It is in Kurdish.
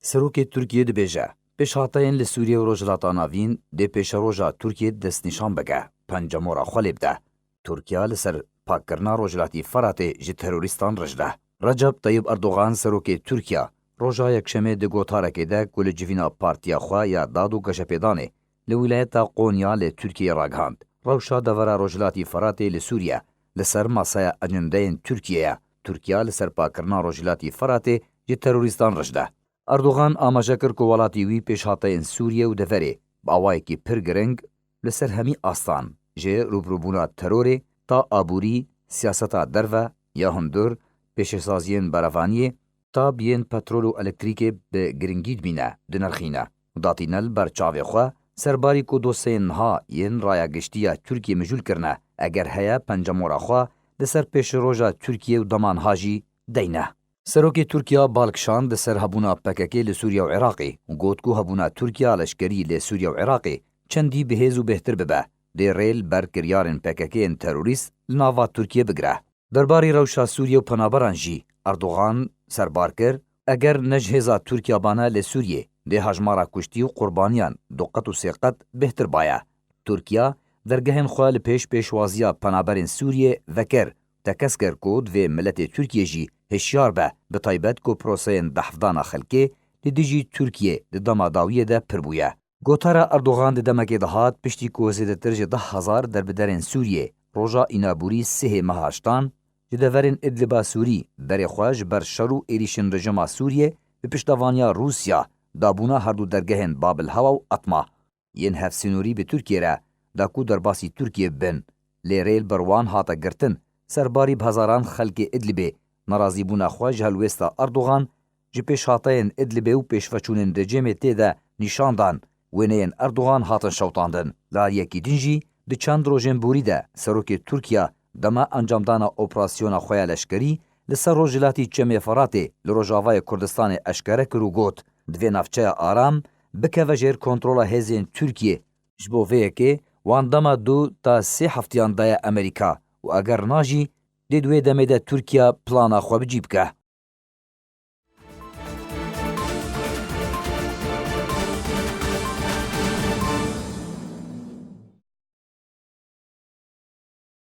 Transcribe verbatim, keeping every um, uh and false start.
Serokê Tirkiyê dibêje, pêşhateyên li Sûriye û Rojhilata Navîn dê pêşeroja Tirkiyê destnîşan bike, pencemora xwe lê bide. Tirkiye li ser pakkirina Rojhilatî Feratê ji terorîstan rijde. Recep Tayyip Erdogan, serokê Tirkiye, roja Yekşemê di gotarekê de ku li civîna partiya xwe ya Dad û Geşepêdanê li wîlayeta Qonya li Tirkiyeyê ragihand, rewşa devera Rojhilatî Feratê li Sûriye li ser masaya ecendeyên Tirkiyê ye. Tirkiye li ser pakkirina Rojhilatî Feratê ji terorîstan rijde. Erdogan amaje kir ku welatî wî pêşhateyên Sûriye û deverê bi awayekî pir giring li ser hemî astan, ji rûbirûbûna terorê, ta aborî, siyaseta derve ya hundir, pêşesaziyên berevaniyê, ta bi yên petrol û elektrîkê bi giringî dibîne, dinirxîne û datîne li ber çavê xwe, serbarî ku dosyeyên niha yên raya giştî ya Tirkiyê mijûl kirine, eger heye pencemora xwe li ser pêşeroja Tirkiyê û dema niha jî deyne. Serokê Tirkiya bal kişand li ser hebûna P K K li Sûriye û Iraqê û got ku hebûna Tirkiya leşkerî li Sûriye û Iraqê çendî bi hêz û bêhtir bibe, dê rê li ber kiryarên P K K yên terorîst li nava Tirkiyê bigire. Derbarî rewşa Sûriye û penaberan jî Erdogan serbar kir, eger ne ji hêza Tirkiya bane li Sûriyê, dê hejmara kuştî û qurbaniyan du qet û sê qet bêhtir baye. Tirkiya dergehên xwe li pêş pêşwaziya penaberên Sûriyê vekir, tekez kir ku divê miletê Tirkiyê jî hişyar be, bi taybet ku proseyên dehfdana xelkê li dijî Tirkiyê di dema dawiyê de pir bûye. Gotara Erdogan di demekê de hat, piştî ku zêdetir ji deh hezar derbiderên Sûriyê roja înaborî sihê meha heştan ji deverên Idliba Sûrî berê xwe ji ber şer û êrîşên rejîma Sûriyê bi piştevaniya Rûsya dabûna her du dergehên Babil Hewa û Etma yên hevsînorî bi Tirkiyê re da ku derbasî Tirkiyê bibin. Lê rê li ber wan hate girtin, serbarî bi hezaran xelkê Idlibê nerazîbûna xwe ji helwêsta Erdogan ji pêşhateyên Idlibê û pêşveçûnên rejîmê tê de nîşan dan, wêneyên Erdogan hatin şewitandin. Li aliyekî din jî di çend rojên borî de serokê Tirkiye dema encamdana operasyona xwe ya leşkerî li ser rojhilatî Çemê Feratê li rojavayê Kurdistanê eşkere kir û got, divê navçeya Aram bikeve jêr kontrola hêzên Tirkiyê. Ji bo vê yekê wan dema du ta sê heftiyan daye Amerîka û eger na jî dê di wê demê de Tirkiye plana xwe bi cî bike.